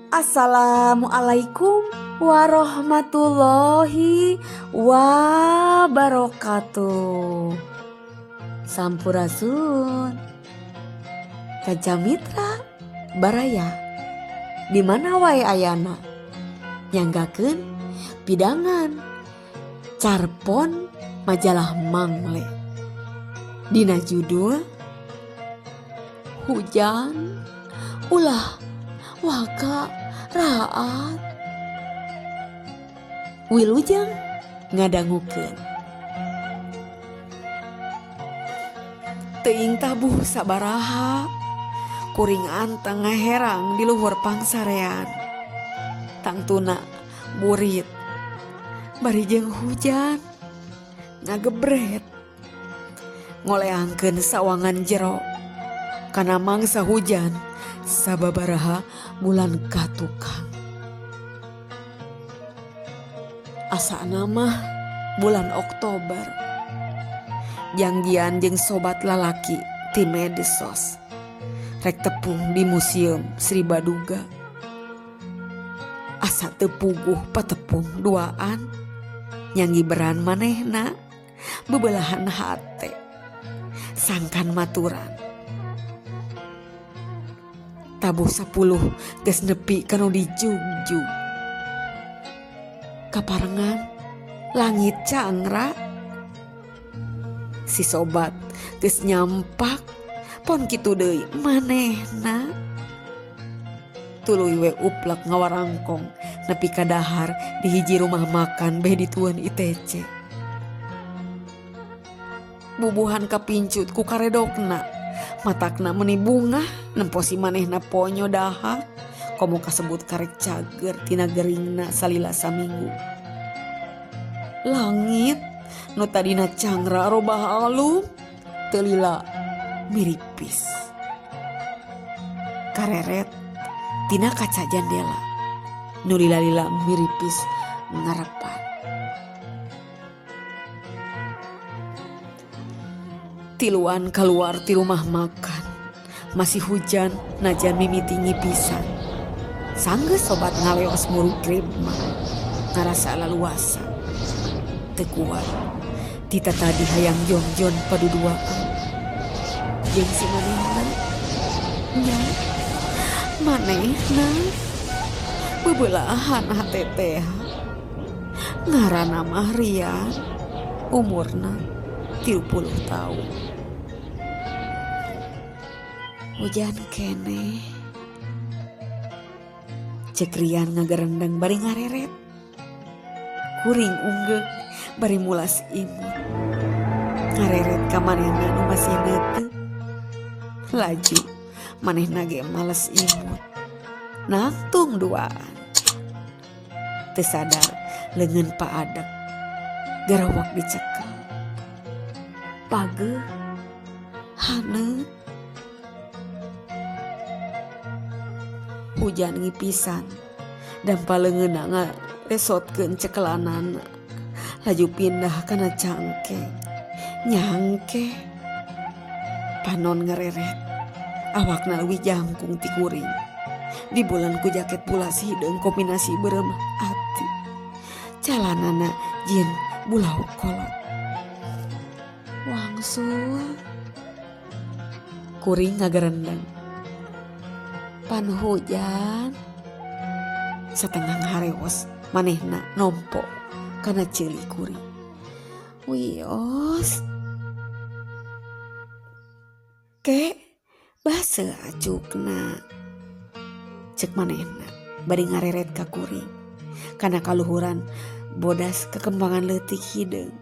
Assalamualaikum warahmatullahi wabarakatuh. Sampurasun. Kanca Mitra Baraya. Di mana wae ayana? Nyanggakeun pidangan carpon majalah Mangle. Dina judul Hujan Ulah Waka Raat. Wilujeng ngadangukeun. Teuing tabuh sabaraha kuring anteng ngaherang di luhur pangsarean. Tangtuna burit bari jeung hujan ngagebret ngoleangkeun sawangan jero kana mangsa hujan sababaraha bulan katukang. Asana mah bulan Oktober. Janggian jeung sobat lalaki ti medsos. Rek tepung di Museum Sri Baduga. Asa teu puguh patepung duaan. Nyanggiberan manehna bebelahan hate. Sangkan maturan. Tabuh 10 geus nepi kanu dijugjug. Kaparengan langit cangra. Si sobat geus nyampak pon kitu deui manehna. Tuluy we uplek ngawarangkong nepi ka dahar di hiji rumah makan beh ditueun ITC. Bubuhan kapincut ku karedokna, matakna meuni bungah nempo si manehna ponyo dahar. Komo kasebut karek cager tina geringna salila saminggu. Langit nu tadina cangra robah alum teu lila miripis. Kareret tina kaca jandela nu lila-lila miripis ngarepan. Tiluan keluar ti rumah makan. Masih hujan najan mimiti ngipisan. Sanggeus sobat ngaleos murugrib mah ngarasa laluasa. Teu kuat tita tadi hayang jongjon paduduaan. Jeung si manehna nya manehna bebelahan hate teh. Ngaranna mah Rian, umurna 30 tahun. Hujan keneh. Cek Rian ngagerendeng bari ngareret. Kuring unggeuk bari mulas imut. Ngareret ka manehna nu masih neuteup. Laju manehna ge males imut. Nangtung duaan. Teu sadar leungeun paadek garawak dicekel. Pageuh haneut. Hujan ngipisan dampa leungeunna ngalesotkeun cekelanana. Laju pindah kana cangkeng. Nyangke panon ngereret. Awakna leuwih jangkung ti kuring. Di bulan ku jaket pulas hideung kombinasi beureum ati. Calanana jin bulau kolot. Wangsul kuring ngagerendeng. Pan hujan satengah ngaharewos manehna nompo kana ceuli kuring. Wios ke baseuh acukna. Cek manehna bari ngareret ka kuring. Kana kaluhuran bodas kekembangan leutik hideung.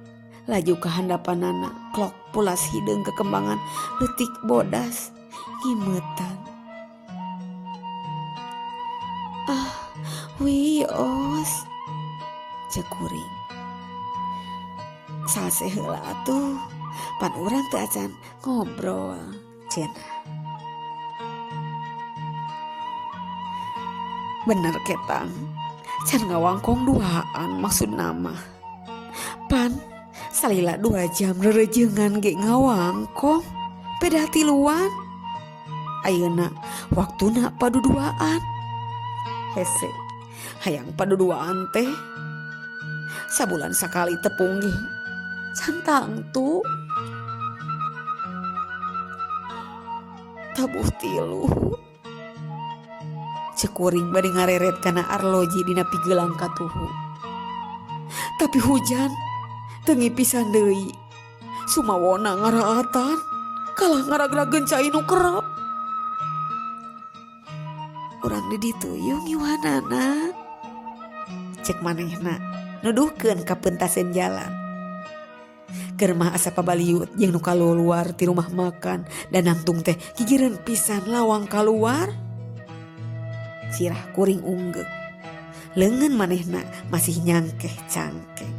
Laju ka handapanana klok pulas hideung kekembangan leutik bodas ngimeutan. Ah, wios cek kuring. Salse heula atuh, pan urang teu acan ngobrol cenah. Bener ketang, can ngawangkong duaan maksudna mah. Pan salila 2 jam rerejeungan ge ngawangkong, beda tiluan. Ayeuna waktuna paduduaan. Hese hayang paduduaan teh sabulan sakali tepung ge can tangtu. Tabuh tilu ceuk kuring bari ngareret kana arloji dina pigelang katuhu. Tapi hujan teu ngipisan deui. Sumawona ngaraatan kalah ngaragrageun cai nu kerep. Urang di ditu yeuh ngiwanana. Cek manehna nuduhkeun ka peuntaseun jalan. Keur mah asa pabaliut jeung nu kaluar ti rumah makan dan nangtung teh gigireun pisan lawang kaluar. Sirah kuring unggeuk. Leungeun manehna masih nyangkeh cangkeng.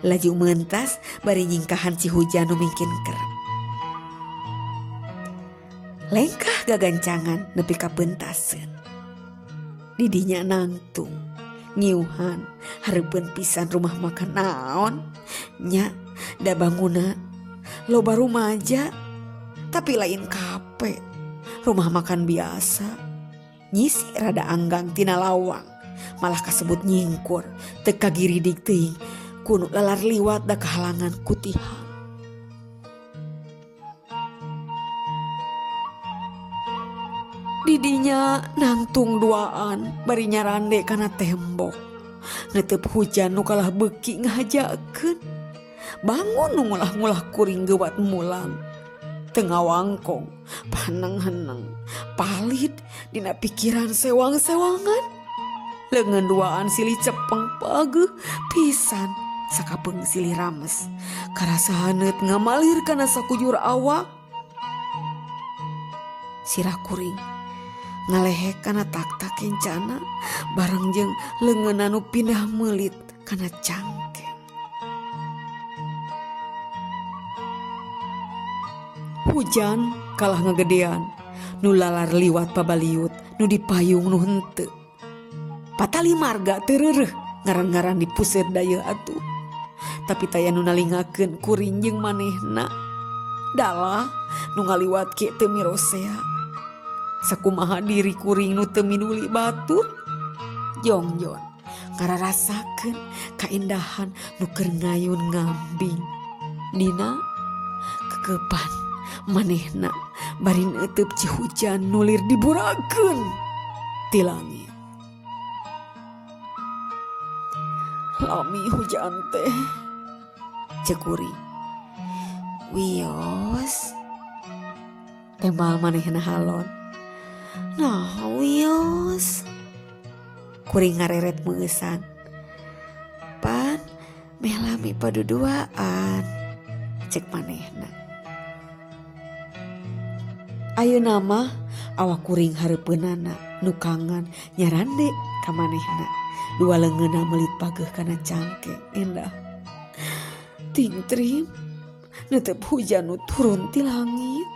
Laju mentas bari nyingkahan si hujan nu mingkin kerep. Lengkah gagancangan nepi ka peuntaseun. Didinya nangtung ngiuhan hareupeun pisan rumah makan naon nya da bangunan loba rumaja tapi lain kape rumah makan biasa nyisi rada anggang tina lawang malah kasebut nyingkur teu kagiridig teuing kunu lalar liwat da kahalangan ku tihang. Didinya nangtung duaan bari nyarande kana tembok. Netep hujan nu kalah beuki ngahajakeun. Bangun nu ngulah-ngulah kuring geuwat mulang. Teu ngawangkong, paneng-heneng, palid dina pikiran sewang-sewangan. Leungeun duaan silih cepeng pageuh pisan sakapeung silih rames. Karasa haneut ngamalir kana sakujur awak. Sirah kuring ngalehek kana taktak kencana bareng jeung leungeun anu pindah meulit kana cangkeng. Hujan kalah ngagedean nu lalar liwat pabaliut nu dipayung nu henteu. Patali marga teu reureuh ngaran-ngaran di puseur dayeuh atuh. Tapi taya nu nalingakeun kuring jeung manehna. Dalah nu ngaliwat ke teu mirosea. Sakumaha diri kuring nu teu miduli batur. Jongjon ngararasakeun kaindahan nu keur ngayun ngambing. Dina kekepan manehna bari neuteub ci hujan nulir diburakeun ti langit. Lami hujan teh ceuk kuring. Wios tembal manehna halon. Nah wios kuring ngareret meueusan. Pan meh lami paduduaan cek manehna. Ayeuna mah awak kuring hareupeunana nu kangen nyarande ka manehna. Dua leungeunna meulit pageuh kana cangkeng endah. Tingtrim netep hujan nu turun ti langit.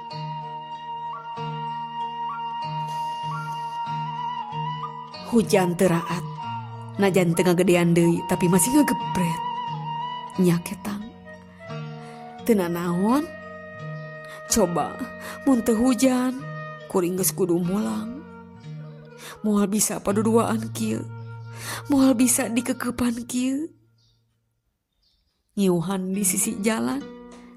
Hujan teu raat. Najan teu ngagedean deui tapi masih ngagebret. Nya ketang. Teu nanaon. Coba mun teu hujan kuring geus kudu mulang. Moal bisa paduduaan kieu. Moal bisa dikekepan kieu. Ngiuhan di sisi jalan,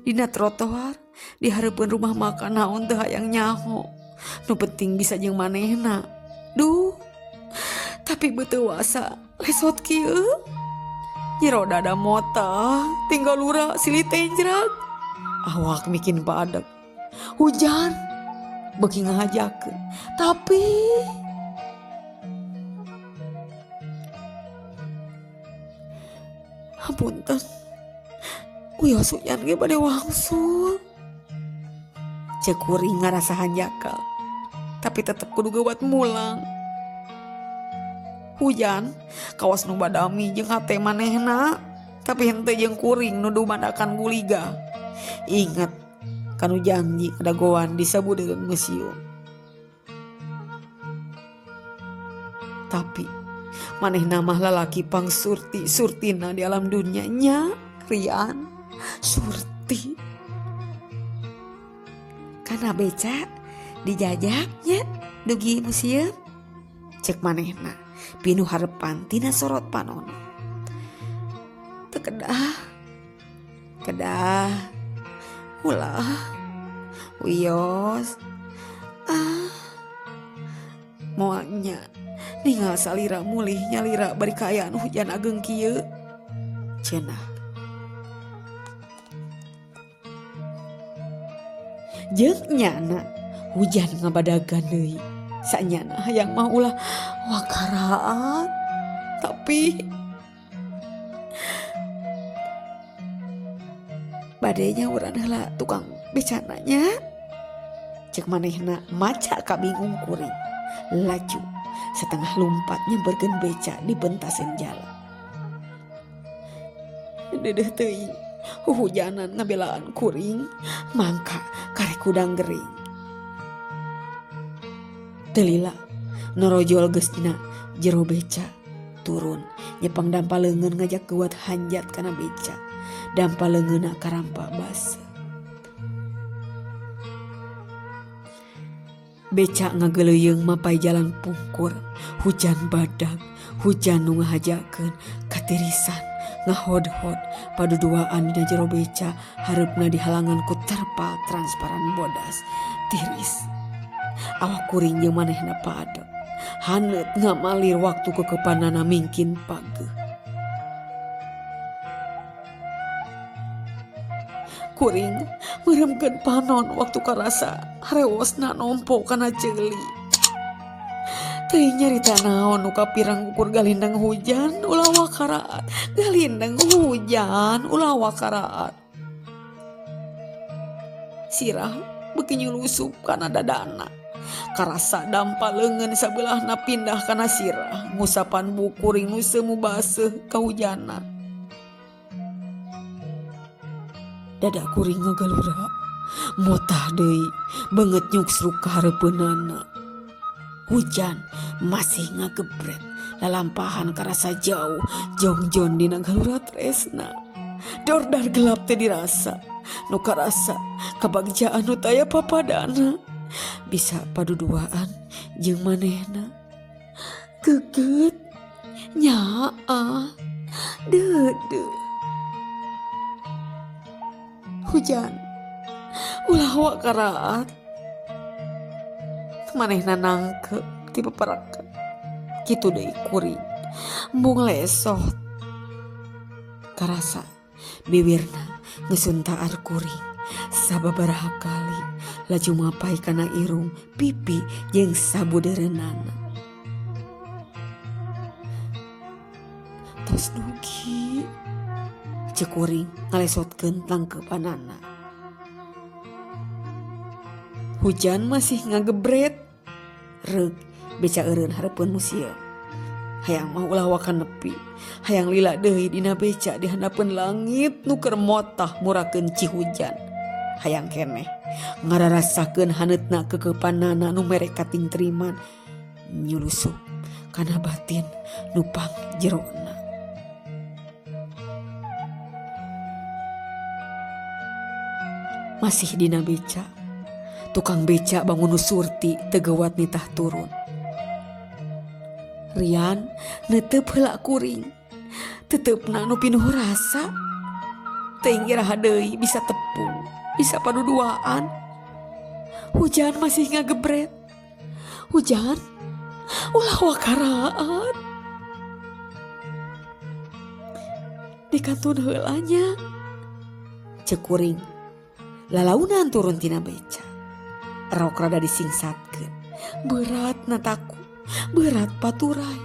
dina trotoar, di hareupeun rumah makan naon teu hayang nyaho. Nu penting bisa jeung manehna. Duh. Tapi beuteung wasa lesot kieu. Nyero dada mota, tinggal lura silih tenjrag. Awak mikin padeg. Hujan beuki ngahajakeun. Tapi hapunten. Wios hujan ge bade wangsul. Ceuk kuring ngarasa hanjakal. Tapi tetep kudu geuwat mulang. Hujan kawas nu badami jeung hate manehna tapi henteu jeung kuring nu dumadakan guliga. Ingat kanu janji kadagoan di sabudeun museum. Tapi manehna mah lalaki pang surti surtina di alam dunia nya Rian Surti. Kana beca dijajaknya dugi museum cek manehna. Pinuh harepan tina sorot panon. Teu kedah. Kedah. Ulah. Wios. Ah. Moal nya ningal salira mulih nyalira bari kaayaan hujan ageng kieu. Cenah. Jeung nyana hujan ngabadagan deui. Sanyana hayang mah ulah wakaraat tapi bade nyauran heula tukang becana nya. Cek manehna maca kabingung kuring. Laju setengah lumpat nyemperkeun beca di bentasen jalan. Dedeh teuing huhujanan ngabelaan kuring mangka karek kudang gering. Teu lila norojol geus dina jero beca turun nyepeng dampa leungeun ngajak geuwat hanjat kana beca. Dampa leungeunna karampa baseuh. Beca ngageleuyeung mapai jalan pungkur, hujan badag, hujan nu ngahajakeun katirisan, ngahodhod paduduaan dina jero beca hareupna dihalangan ku terpal transparan bodas tiris. Awak kuring jeung manehna paadep, haneut ngamalir waktu kekepanana mingkin pageuh. Kuring meremkeun panon waktu karasa harewosna nompo kana ceuli. Teuing nyarita naon nu kapirang ukur galindeng hujan ulah wakaraat, galindeng hujan ulah wakaraat. Sirah beuki nyulusup kana dadana. Karasa dampa leungeun sabelahna pindah kana sirah, ngusapan bukuring nu semu baseuh kahujanan. Dada kuring ngagalura, motah deui, beungeut nyuksruk ka hareupeunana. Hujan masih ngagebret, lalampahan karasa jauh, jongjon dina galura tresna. Dordar gelap teh dirasa, nu karasa kabagjaan nu taya papadana. Bisa paduduaan jeung manehna. Geget, nyaah, deudeuh. Hujan ulah wakaraat. Manehna nangkep ti peperakan. Kitu deui kuring embung lesot. Karasa biwirna ngesuntaar kuring sababaraha kali laju mapai kana irung pipi jeung sabudeureunana. Tos dugi ceuk kuring ngalesotkeun tangkeupanana. Hujan masih ngagebret. Reug beca eureun hareupeun museum. Hayang mah ulah waka nepi. Hayang lila deui dina beca di handapeun langit nu keur motah murakeun cihujan. Hayang keneh ngararasakeun haneutna kekepanana nu mere katingtriman nyulusup kana batin nu pang jerona. Masih dina beca, tukang beca bangun nu surti tegewat nitah turun. Rian netep heula kuring, tetepna nu pinuh rasa. Teuing iraha deui bisa tepung, bisa paduduaan. Hujan masih ngagebret. Hujan ulah wakaraat. Dikantun heula nya. Ceuk kuring lalaunan turun tina beca. Rok rada disingsatkeun. Berat nataku, berat paturai.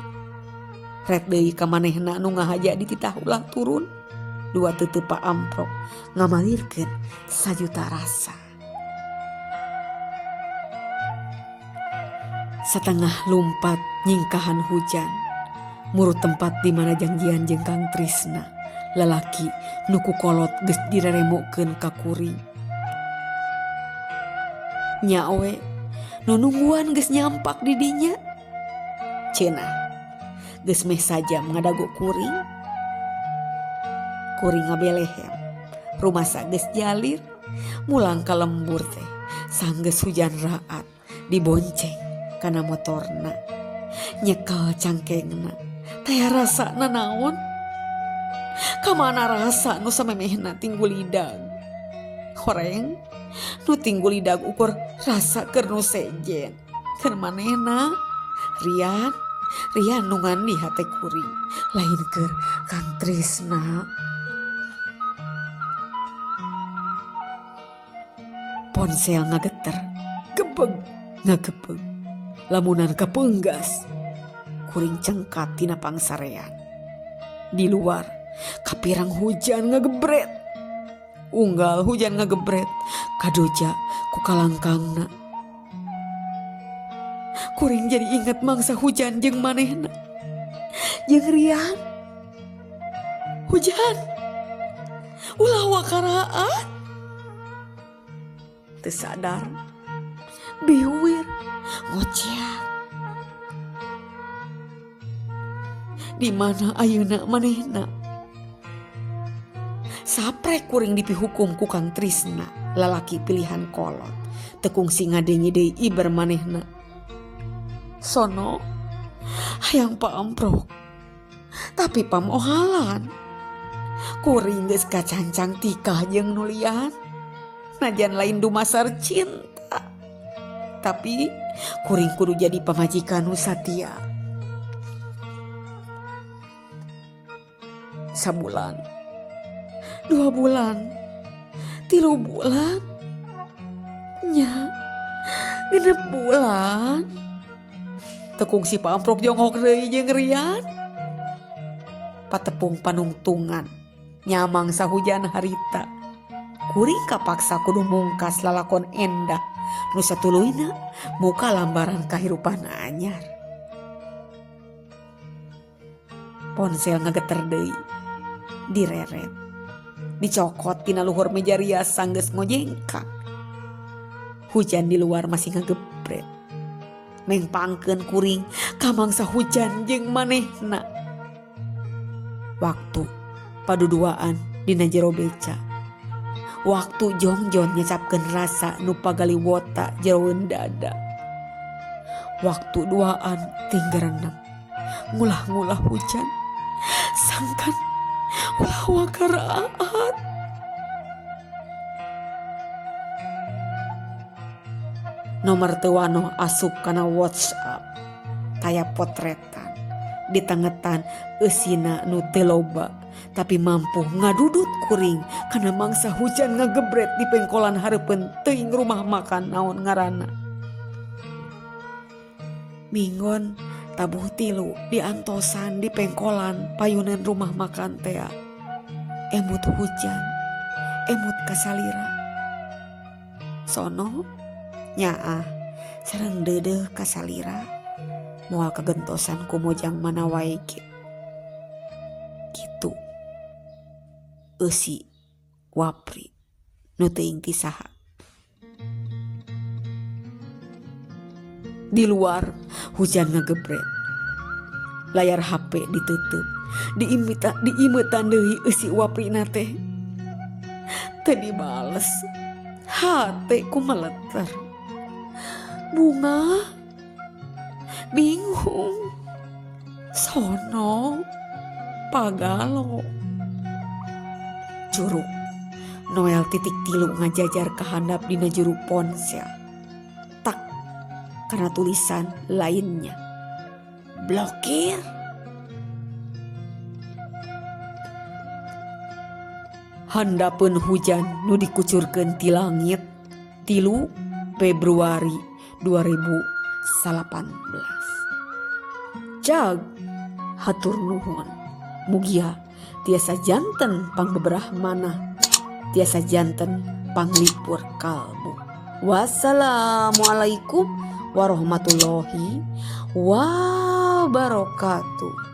Rek deui ka manehna nu ngahaja dititah ulah turun. Dua teuteupa amprok ngamalirkeun sajuta rasa. Satengah lumpat nyingkahan hujan. Murut tempat di mana jangjian jeung Kang Trisna. Lalaki nu ku kolot geus direremokeun ka kuring. Nya we nu nungguan geus nyampak di dinya. Cenah geus meh sajam ngadago kuring. Kuring ngabelehem. Rumasa geus jalir mulang ka lembur teh sanggeus hujan raat dibonceng kana motorna. Nyekel cangkengna. Taya rasa nanaon? Kamana rasa nu samemehna tinggulidag? Horeng nu tinggulidag ukur rasa keur nu sejen. Keur manehna Rian, Rian nu ngandi hate kuring, lain keur Kang Trisna. Ponsel ngageter, gebeg ngagebeg, lamunan kapenggas. Kuring cengkat tina pangsarean. Di luar kapirang hujan ngagebret. Unggal hujan ngagebret, kadoja ku kalangkangna. Kuring jadi inget mangsa hujan jeung manehna. Jeung Rian. Hujan. Ulah wakaraat. Teu sadar. Biwir ngoceak. Di mana ayeuna manehna? Sapre kuring dipihukum ku Kang Trisna, lalaki pilihan kolot. Teu kungsi ngadenge deui iber manehna. Sono hayang paamprok, tapi pamohalan. Kuring geus kacancang tikah jeung nu lian. Najan lain dumasar cinta, tapi kuring kudu jadi pamajikan nu satia. Sabulan, 2 bulan, 3 bulan, nya 6 bulan. Tekung si paamprok jonghok deui jeung Rian. Patepung panungtungan nyamang sahujan harita. Kuring kapaksa kudu mungkas lalakon endah nu satuluyna muka lambaran kahirupan anyar. Ponsel ngageter deui, direret, dicokot tina luhur meja rias sanggeus ngojengkak. Hujan di luar masih ngagebret. Mengpangkeun kuring kamangsa hujan jeung manehna. Waktu paduduaan dina jero beca. Waktu jongjon nyecapkeun rasa nu pagaliwota jeroeun dada. Waktu duaan tinggarenem ngulah-ngulah hujan sangkan ulah wakaraat. Nomor teu wanoh asup kana WhatsApp taya potretan ditengetan eusina nu teu loba tapi mampu ngadudut kuring kana mangsa hujan ngagebret di pengkolan hareupeun teuing rumah makan naon ngaranna. Minggon tabuh tilu diantosan di pengkolan payunan rumah makan tea. Emut hujan, emut kasalira. Sono nyaah sareng deudeuh kasalira. Moal kagentosan ku mojang mana wae ge. Kitu eusi wapri nu teuing ti saha. Di luar hujan ngagebret. Layar HP ditutup, diimetan deui eusi waprina teh. Teu dibales. Hate ku meleter. Bunga bingung. Sono pagalo. Curug Noel titik tilu ngajajar kahandap dina juru ponsel. Tak karena tulisan lainnya. Blokir. Handapeun hujan nu dikucurkeun ti langit 3 Februari 2018. Jag hatur nuhun. Mugia tiasa janten pangbeberah manah, tiasa janten panglipur kalbu. Wassalamualaikum warahmatullahi wabarakatuh.